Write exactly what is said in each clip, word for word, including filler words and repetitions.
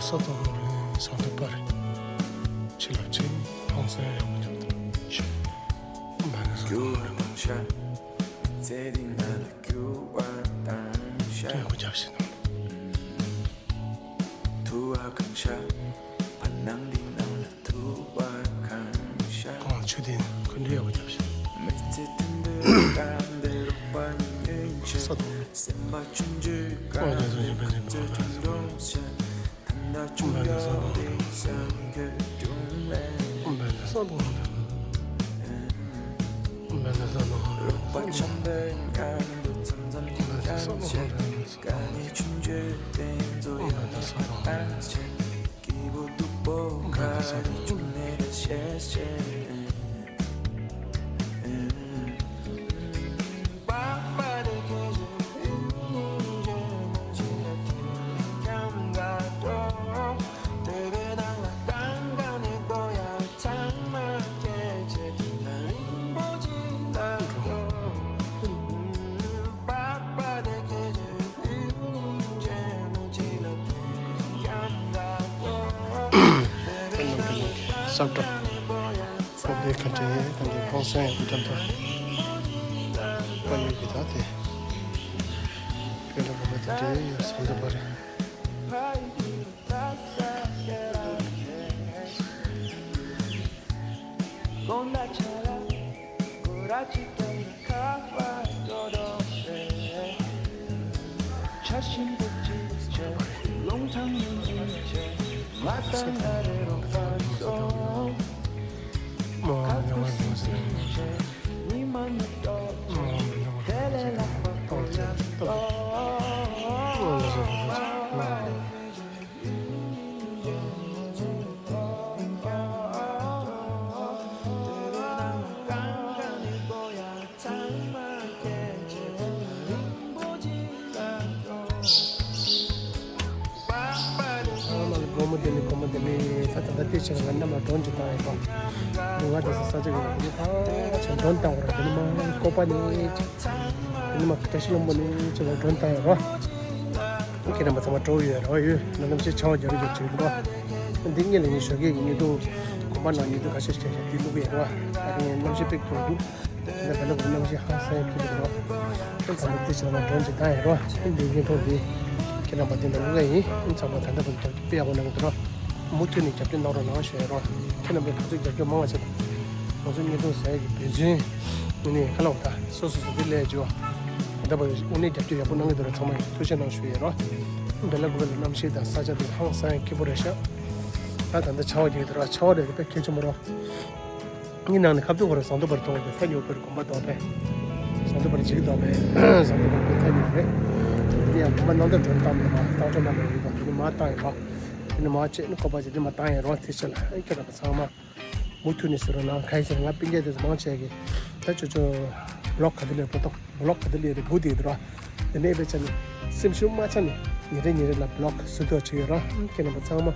ས་དང་ལོ་རིང་ས་དང་པར་ཕྱི་ལ་ཕྱིན་ཧང་སང་ཡག་པོ་འཇོག་དང་ཕྱི་མ་ནི་ས་དང་ལོ་རིང་ཡག་པོ་རྒྱབ་ཤིག་དང་། ཁོང་ཆུ་ལྡན་ཁོ་འདྲའི་ཡག་པོ་རྒྱབ་ཤིག་ས་དང་ལོ། ཁོང་ཆུ་ལྡན་ཁོ་འདྲའི་ཡག་པོ་རྒྱབ་ཤིག་ས་བཀྲ། ཁོ་པའི་ཁ་བྲལ་ཁ་འདི་ཧང་སང་ཡང་འགྲམ་ཐོག་པ་ཡོད་ཀྱི་ད་དེ། དཔེ་ལ་གོ་མ་དེ་འདྲའི་ཡོད་ས་འདུག་པ་རེད། ཚང་མ་ལ་དགོང་མོ་བདེ་ལེགས། དགོང་མོ་བདེ་ལེགས། ད་ད་ལྟ་དེ་ཕྱིར་ང་རྣམས་ལ་སྒྲོན་ཅིག་བཏང་ཡོད་པ། ང་དེ་ས་ས་ཆ་གི་ལ་དེ་ནི་ཕར་ཕྱིན་སྒྲོན་བཏང་བ་ར། དེ་ནི་མ་ཀོ་པ་ནི་དེ་ནི་མ་བཀྲ་ཤིས་ལྷུན་པོ་ནི་ཅིག་ལ་སྒྲོན་བཏང་ཡོད་ར། ཁྱེད་རྣམ་པ་ཚང་མ་འགྲོ་ཡོད་ར་ཡོད་ན། གནམ་གཤིས་ཆར་པ་རྒྱབ་རྒྱབ་ཅིག་ཡོད་ར། འདི་སྔོན་ལ་ངས་ཞོགས་ཀས་ཀྱི་ཉིན་དུ་དགོན་པ་ནང་ཉིན་དུ་ཁ་ཤས་ཤིག་བྱས་བྱས་འདི་བླུགས་ཡོད་ར། ད་རིང་གནམ་གཤིས་དཔེ་སྐྱོ་འདུག་དེ་འདྲ་བལ་ལ་གུ་གནམ་གཤིས་ཧང་སང་ཁྱོད་ཀྱི་རོ། ཁྱོད་ཚང་མ་དེ་ཕྱིར་ལ་སྒྲོན་ཅིག་བཏང་ཡོད་རོ། འདི་ཉིན་ཐོག་འདི་ཁྱེད་རྣམ་པ་དེ་འདྲ་ལུག་ཡིན། ཚང་མ་ད་ལྟ་བར་དུ་དཔེ་ཡག་པོ་གནང་གི་འདུག་རོ། མུ་མཐུད་ནས་རྒྱབ་སྐྱོར་གནང་རོགས་གནང་ཞུ་ཡོད་རོ། ཁྱེད་རྣམ་པས་ག་ཚོད་རྒྱབ་སྐྱོར་མང་བ་བྱེད་དང་། ང་ཚོ་བརྙན་ཐུང་བཟོ་ཡག་གི་འབད་བརྩོན་ནི་ཁ་ལོག་ད་སོ་སོ་སོ་དེ་ལས་བརྗོད། ད་ལྟ་བར་དངོས་གནས་རྒྱབ་སྐྱོར་ཡག་པོ་གནང་གི་འདུག་རོ། ཚང་མ་ཐུགས་རྗེ་གནང་ཞུ་ཡོད་རོ། བལ་ལ་གུ་བལ་ལ་གནམ་གཤིས་དང་ས་ཆ་དེ་ཧང་སང་སྐྱིད་པོ་རེད་ཤག་ད་ད་ལྟ་ཆར་པ་རྒྱག་གི་འདུག་རོ། ཆར་པ་རེད་དེ་དཔེ་གལ་ཆེན་པོ་རོ། ངའི་ནང་ནས་ཁ་ཐུག་ཁོ་རང་ཟངས་མདོག་དཔལ་མཐོང་བ་དེ་ས་ཉོ་དཔེར་དགོན་པ་མདོག་དཔལ། ཟངས་མདོག་དཔལ་འཇིགས་མདོག་དཔལ། ཟངས་མདོག་དཔལ་དཔེ་ཐ་ཉོ་རེད། དེ་ཡང་དགོན་པ་ནང་དུ་སྒྲོན་བཏང་མེད་པ། བཏང་སྒྲོན་གནང་མེད་པ་ཡིན་པ། དེ་ནི་མ་བཏང་ཡིན་པ། དེ་ནི་མ་བྱས་ནི་ཁོ་པ་ཅིག་དེ་མ་བཏང་ཡིན་རོགས། དེ་ཕྱིར་ལ་ཁྱེད་རང་ཚང་མ་མུ་མཐུད་ནས་ཟེར་རོགས་གནང་། གང་ཡིན་ཟེར་ན་ང་སྤུན་ཀྱག་དེ་ཚོ་མང་ཆེ་གི་ད་ཅོ་ཅོ་བི་ལོག་ག་དུས་ལས་པོ་ཏོ་བི་ལོག་ག་དུས་ལས་རེད་བུ་དེ་དུ་ར། དེ་ནས་དཔེ་ཆ་ནི་སེམས་ཤུགས་མ་ཆག་ནས་ཉིན་རེ་ཉིན་རེ་ལ་བི་ལོག་བཟོ་ཐུབ་བྱེད་ཡོད་ར། ཁྱེད་རྣམ་པ་ཚང་མ་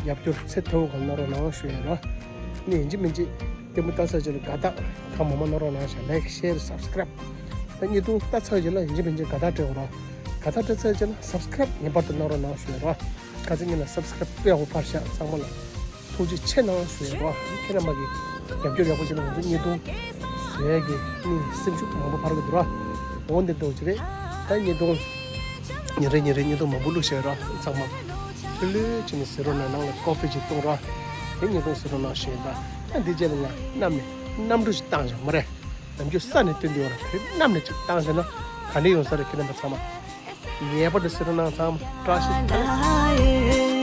རྒྱབ་སྐྱོར་ཚད་མཐོ་བོ་གང་གནང་རོགས་གནང་ཞུ་ཡོད་ར། ནི་ཡིན་གཅིག་མིན་གཅིག་ལྟད་མོ་ལྟ་ཚར་རྗེས་ལ་དགའ་རྟགས་གང་མང་མང་གནང་རོགས་གནང་ཞེས། ལའིག་ཤེར་སབ་སི་ཀ་རའིབ། ད་བརྙན་ཐུང་ལྟ་ཚར་རྗེས་ལ་ཡིན་གཅིག་མིན་གཅིག་དགའ་རྟགས་སྤྲད་དགོས་ར། དགའ་རྟགས་སྤྲད་ཚར་རྗེས་ལ་སབ་སི་ཀ་རའིབ་ངེས་པར་དུ་གནང་རོགས་གནང་ཞུ་ཡོད་ར། ཁ་སང་ཉིན་ལ་སབ་སི་ཀ་རའིབ་དཔེ་ཡག་པོ་ཕར་བཞག་ཚང་མ་ལ། ཐུགས་རྗེ་ཆེ་གནང་ཞུ་ཡོད་ར། ཁྱེད་རྣམ་པ་གི་རྒྱབ་སྐྱོར་ཡག་པོ་བྱས་ན་ང་ཚོ་བརྙན་ཐུང་བཟོ་ཡས་ཀྱི་ནི་སེམས་ཤུགས་མང་པོ་འཕར་གི་འདུག་ར། འོ་འདི་འདྲ་བོ་ཅིག་རེད། ད་བརྙན་ཐུང་ཉིན་རེ་ཉིན་རེ་བརྙན་ཐུང་མང་པོ་བླུགས་བཞག་ར། ཚང་མ་ལྷོད་ལྷོད་བྱས་ནས་གཟིགས་རོགས་གནང་། ནང་ལ་ཀོ་ཧྥི་ཅིག་བཏུང་ར། དེ་བརྙན་ཐུང་གཟིགས་རོགས་གནང་ཞུ་ཡིན། ད་ད་འདི་རྗེས་ལ་ང་གནམ་ནས་གནམ་གྲུ་ཞིག་བཏང་བཞག་མ་རེད། ནམ་རྒྱུན་ས་ནས་ཐོན་དུས་ཡོད་ར། བོད་གནམ་ནས་ཅིག་བཏང་བྱས་ན་ག་འདྲ་ཡོང་ས་རེད། ཁྱེད་རྣམ་པ་ཚང་མ། ངེས་པར་དུ་གཟིགས་རོགས་གནང་། ཚང་མ་བཀྲ་ཤིས་བདེ་ལེགས།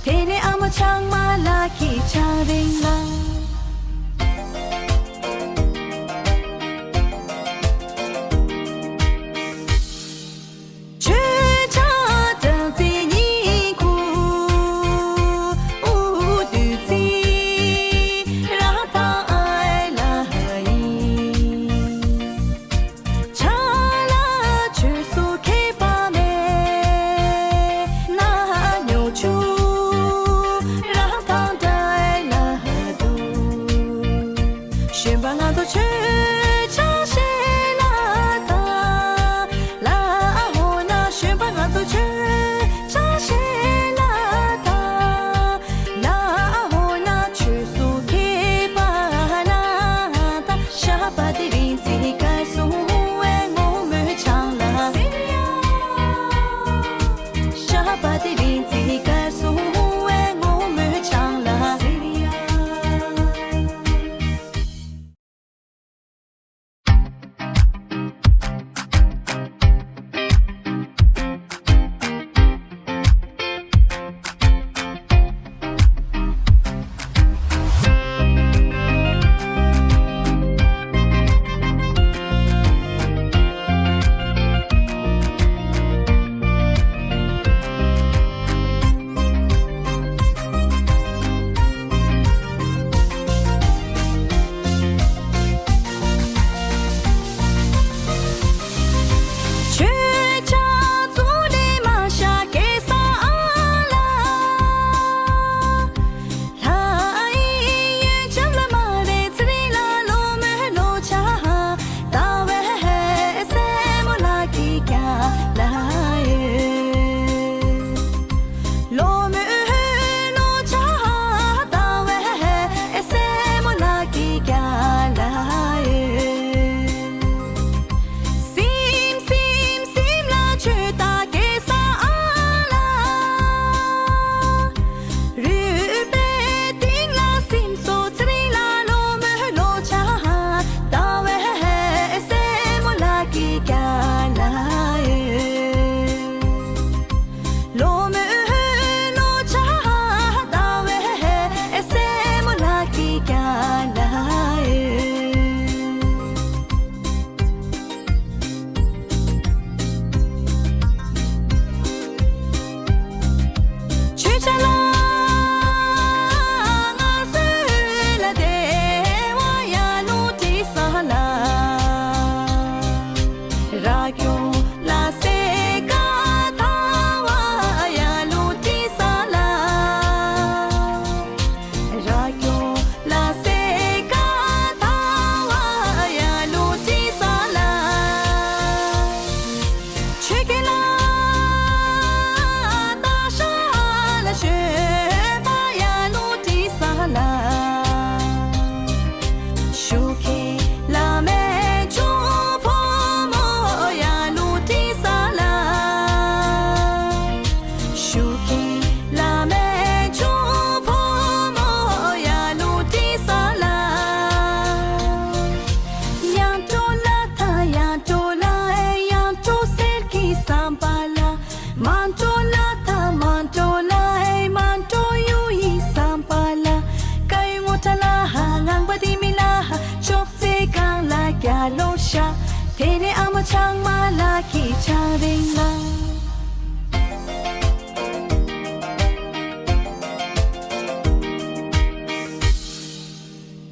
དེ་ནས་ཨ་མ་ཆང་མ་ལགས་ཀྱི་ཆང་རིང་ལ། ཆོས་ཆང་སྦྲང་རྩི་སྙིང་ཁུ། ཨུ་བདུད་རྩི་རང་དང་ཨའི་ལ་ཡིན། ཆང་ལ་ཆོས་སུ་མཁས་པ་མེད་ན། སྨྱོ་ཆུ་རང་དང་འདྲ་ལ་འདུག་གཞོན་པ་ང་ཚོ་ཆོས་ཆང་བཞེས་ལ་ད། ལ་ཧོ་ན་གཞོན་པ་ང་ཚོ་ཆོས་ཆང་བཞེས་ལ་ད། ལ་ཧོ་ན་ཆོས་སུ་མཁས་པ་ན་ད། ཤ་པ་དེ་རིང་ཚིག་གར་སོང་བའི་ངོ་མོའི་ཆང་ལ་ཟེར་ཡ། ཤ་པ་དེ་རིང་ཚིག་གར་སོང་བའི་ངོ་མོའི་ཆང་ལ་ཟེར་ཡ། ཆོས་ཆང་བཙུགས་ནས་མ་ཤ་སྐྱེ་ས་ཨ་ལ། ལྷ་ཡི་ཡོན་ཆབ་ལ་མ་རེད་ཚེ་རིང་ལ་ལོ་མོའི་ལོ་ཆ་ད་བས་སེ་མོ་ལ་ཀི་ཀྱ་ལ་ཡོད། ལོ་མོའི་ལོ་ཆ་ད་བས་སེ་མོ་ལ་ཀི་ཀྱ་ལ་ཡོད། སིམ་སིམ་སིམ་ལ་ཆོས་ད་སྐྱེ་ས་ཨ་ལ། རུས་པའི་གཏིང་ལ་སིམ་སོ་ཚེ་རིང་ལ་ལོ་མོའི་ལོ་ཆ་ད་བས་སེ་མོ་ལ་ཀི་ཀྱ་ལ་ཡོད། ལོ་མོའི་ལོ་ཆ་ད་བས་སེ་མོ་ལ་ཀི་ཀྱ་ལ་ཡོད། ཆོས་ཆ་ལ་ང་སུ་ལ་དེ་བ་ཡ་ལུ་ཏི་ས་ལ། ར་ཀྱོ་ལ་སེ་ཀ་ཐ་བ་ཡ་ལུ་ཏི་ས་ལ། ར་ཀྱོ་ལ་སེ་ཀ་ཐ་བ་ཡ་ལུ་ཏི་ས་ལ། ཆོས་ཀྱི་ལ་ད་ཤ་ལ་ཤོད་པ་ཡ་ལུ་ཏི་ས་ལ། ཤུགས་ཀྱི་བླ་མའི་ཆུ་ཕོ་མོ་ཡ་ལུ་ཏི་ས་ལ། ཤུགས་ཀྱི་བླ་མའི་ཆུ་ཕོ་མོ་ཡ་ལུ་ཏི་ས་ལ། ཡང་ཏོ་ལ་ཐ་ཡང་ཏོ་ལ་ཨེ་ཡང་ཏོ་སེར་གྱི་བསམ་པ་ལ། མ་འགྲོ་ལ་ད་མ་འགྲོ་ལ་ཨེ་མ་འགྲོ་ཡུ་ཡི་བསམ་པ་ལ། ཀ་ཡུ་ངོ་ཏ་ལ་ཧ་ངང་པ་དི་མི་ལ་ཧ་ཅོག་ཙེ་གང་ལ་རྒྱ་ལོ་ཤ། དེ་ནས་ཨ་མ་ཆང་མ་ལ་གི་ཆང་རིང་ལ།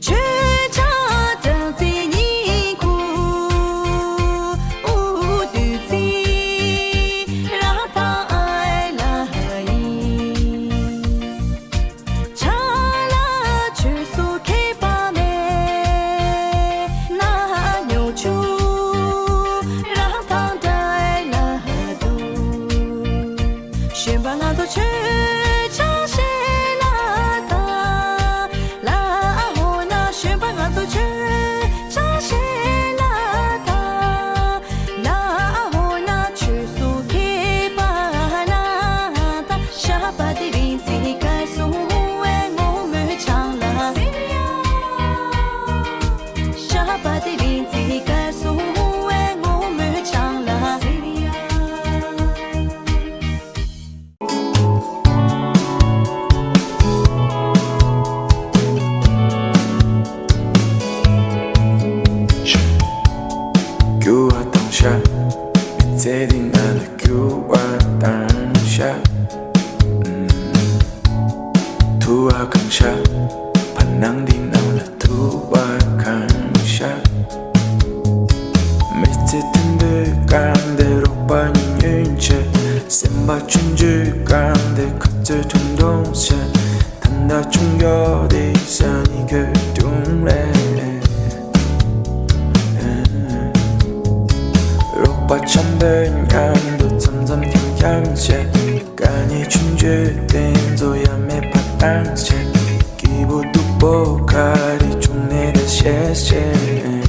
ཆོས་ཆང་སྦྲང་རྩི་སྙིང་ཁུ། ཨུ་བདུད་རྩི་རང་དང་ཨ། ནང་ལ་རྒྱུ་བ་དང་ཤ། ཐུ་བ་གང་ཤ། བར་སྣང་འདི་ནང་ལ་ཐུ་བ་གང་ཤ། མི་ཚེ་དུད་འགྲོའི་སྐམ་དེ་རོགས་པ་ཉུང་ཉུང་བྱས། སེམས་པ་ཆུང་ཆུང་སྐམ་དེ་ཁ་རྩོད་ཐུང་ཐུང་བྱས། ད་ལྟ་ཆུང་མགྱོགས་དེ་ས་ནི་གོས་ཐུང་རེད། རོགས་པ་འཆམ་པོའི་མཉམ་དུ་འཆམ་འཆམ་འཁྱམ་འཁྱམ་བྱས། དཀའ་ངལ་ཆུང་ཆུང་དེ་ཚོ་ཡ་མེད་པ་བཏང་བྱས། སྐྱིད་པོ་སྡུག་པོ་ག་རེ་བྱུང་ནས་ད་ཤེས་ཤེས།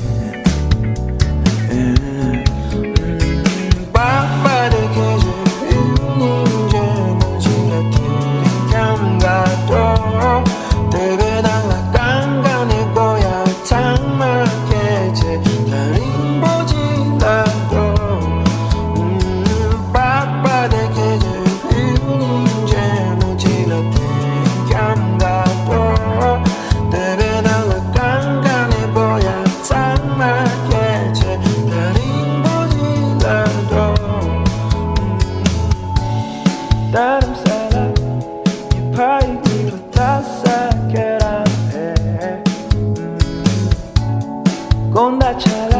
དགོང་དག་ཆ་ལ་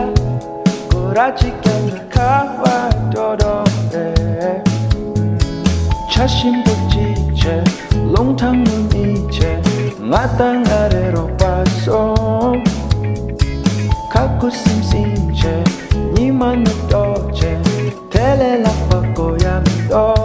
སྐོར་ར་གཅིག་ཀྱང་ཁ་བ་འགྲོ་འགྲོ་རེད། ཆ་ཞིམ་པོ་གཅིག་བྱས། རླུང་ཐང་ངུ་གཉིས་བྱས། ང་དང་ང་རེ་རོགས་པ་སོང་། ཁ་ཁུ་སིམ་སིམ་བྱས། ཉི་མ་ནུབ་ཏོག་བྱས། དེ་ལས་ལྷག་པ་དགོས་ཡ་མི་འདུག་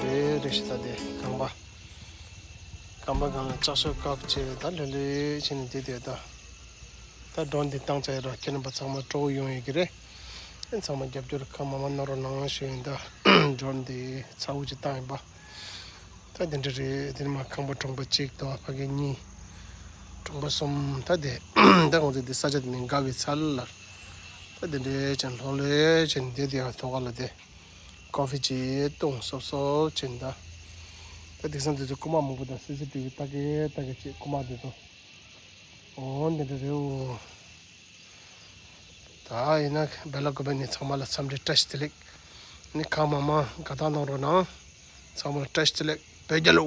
རེད་རེད་ཤི་ད་དེ་རྐང་པ། རྐང་པ་སྒང་ལ་ལྕགས་ཤོག་བཀབ་བྱས་ད་ལྷོད་ལྷོད་བྱས་ནས་བསྡད་བསྡད་ད། ད་ཌོན་འདི་བཏང་བྱས་ར་ཁྱེད་རྣམ་པ་ཚང་མ་སྤྲོ་བོ་ཡོང་ཡོད་ཀྱི་རེད། ཨེ་ཚང་མ་རྒྱབ་སྐྱོར་ཁ་མ་མ་གནང་རོགས་གནང་ཞུ་ཡིན་ད། ཌོན་འདི་ཚ་བོ་ཅིག་བཏང་ཡིན་པ། ད་དེ་འདྲ་རེད། དེ་ནས་མ་ཁང་པ་གྲོང་པ་གཅིག་དང་ཕ་གི་གཉིས། གྲོང་པ་གསུམ་ད་དེ། ད་ཁོང་ཚོ་དེ་ས་ཆ་དེ་ནས་དགའ་བའི་ཚལ་ལ། ད་དེ་འདྲའི་ཅན་ལྷོད་ལྷོད་ཅན་དེ་དེ་ཡང་ཐོག་ཁ་ལ་དེ། ཀོ་ཕི་ཅིག་བཏུང་སོབ་སོབ་བྱས་ད། ད་དེང་སང་དེ་ཚོ་རྐུ་མ་མང་པོ་དང་སི་སི་ཊི་བི་ལྟ་གི་ལྟ་གི་བྱེད་རྐུ་མ་དེ་ཚོ། འོ་འདི་འདྲ་རེད་འོ། ད་ཡིན་ན་བེ་ལ་ཀོ་བེ་ནི་ཚང་མ་ལ་འཚམས་འདྲི་བཀྲ་ཤིས་བདེ་ལེགས། ནི་གང་མང་མང་དགའ་རྟགས་གནང་རོགས་གནང་། ཚང་མ་ལ་བཀྲ་ཤིས་བདེ་ལེགས། བོད་རྒྱལ་ལོ།